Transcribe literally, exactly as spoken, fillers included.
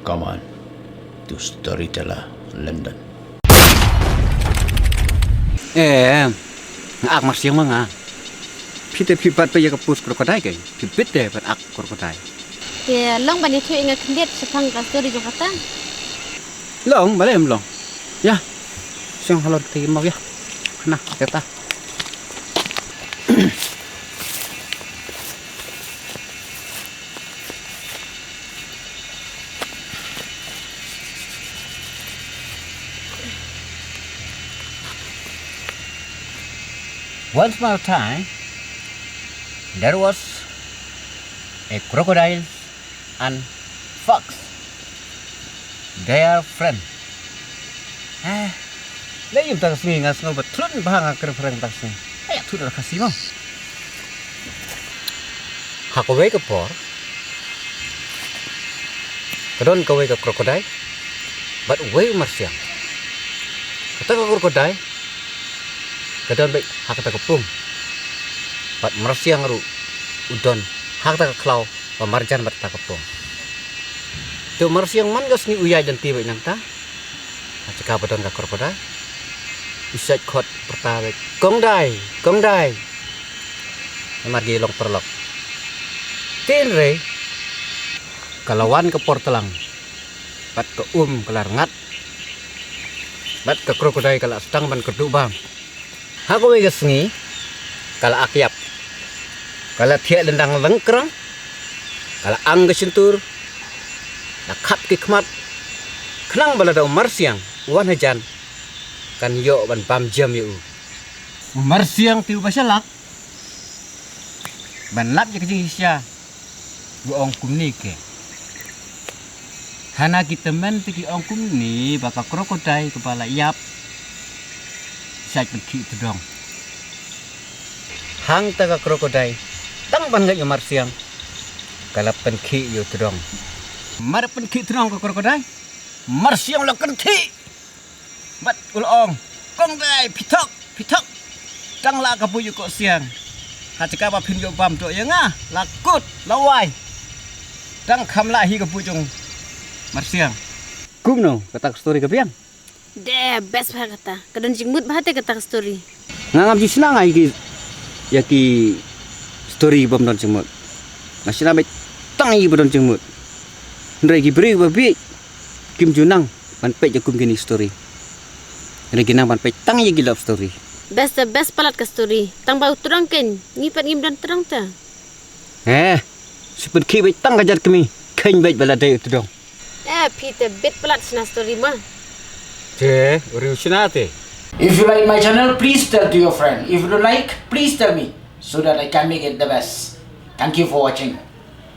Come on to Storyteller London. Em, nga ak Marsiang ma nga. Phi te phi bat pa ïa ka pus crocodile ke. Phi bit te ban ak crocodile. Te long ban ïathuh ïa nga khyndiat shaphang ka story jong kata. Long, balei em long. Ïa. Shong halor te mau ïa. Khana, kata. Once more time, there was a crocodile and fox. They are friend. Eh, la im ta ka sngi nga sngew ba thlun ba nga kren phareng ta ka sngi. Ai, thlun da Khasi mo. Ha kawei ka por, ka don kawei ka crocodile bad uwei u marsiang. Kata ka crocodile ka don beit ha kata ka pung, bad marsiang ruh u don ha kata ka khlaw ba marjan bad kata ka pung. Te u marsiang man ka sngi u ïaid lynti beit nangta. Ha jaka ba don ka crocodile, u shait khot pyrta beit, "Kong Dai, Kong Dai." Namar ki long paralok. Te hynrei ka la wan ka por tlang bad ka um ka la rngat bad ka crocodile ka la sdang ban kyrduh bam. Ha kawei ka sngi ka la ak ïap, ka la thiah lyndang lyngkrang, ka la ang ka shyntur, la khap ki khmat, khnang ba lada u marsiang u wan hajan kan ïoh ban bam jem ïa u. U marsiang te uba shalak ban lap ïa ka jingshisha u ong kumne ke. Hana ki tymmen te ki ong kumne ba ka crocodile kaba la ïap shait pynkhih u tdong. Hangta ka crocodile tang ban ngeit ïa u marsiang ka la pynkhih ïa u tdong. Mar pynkhih tdong ka crocodile, marsiang la kynthih bad u la ong, "Kong Dai, phi thok, phi thok. Tang la ka buit u koh siang. Ha jaka ba phin ïoh bam doh ïa nga, la kut, la wai. Tang kham la hi ka buit jong marsiang." Kumno kata ka story ka biang? De, best bha kata. Ka don jingmut bha te kata ka story. Nga ngam ju shna nga ïa ki, ïa ki story bym don jingmut. Nga shna beit tang ïa ki ba don jingmut. Hynrei ki briew ba bieit kim ju nang ban peit ïa kum kine story. Hynrei ki nang ban peit tang ïa ki love story. Best the best palat ka story. Tang ba u tdong kein, ngi pat ngim don tdong te. Eh, shu pynkhih beit tang ka jait kmie, kheiñ beit ba la dei u tdong. Eh, phi te bit palat shna story ma. Te, u riewshna te. If you like my channel, please tell to your friend. If you don't like, please tell me so that I can make it the best. Thank you for watching.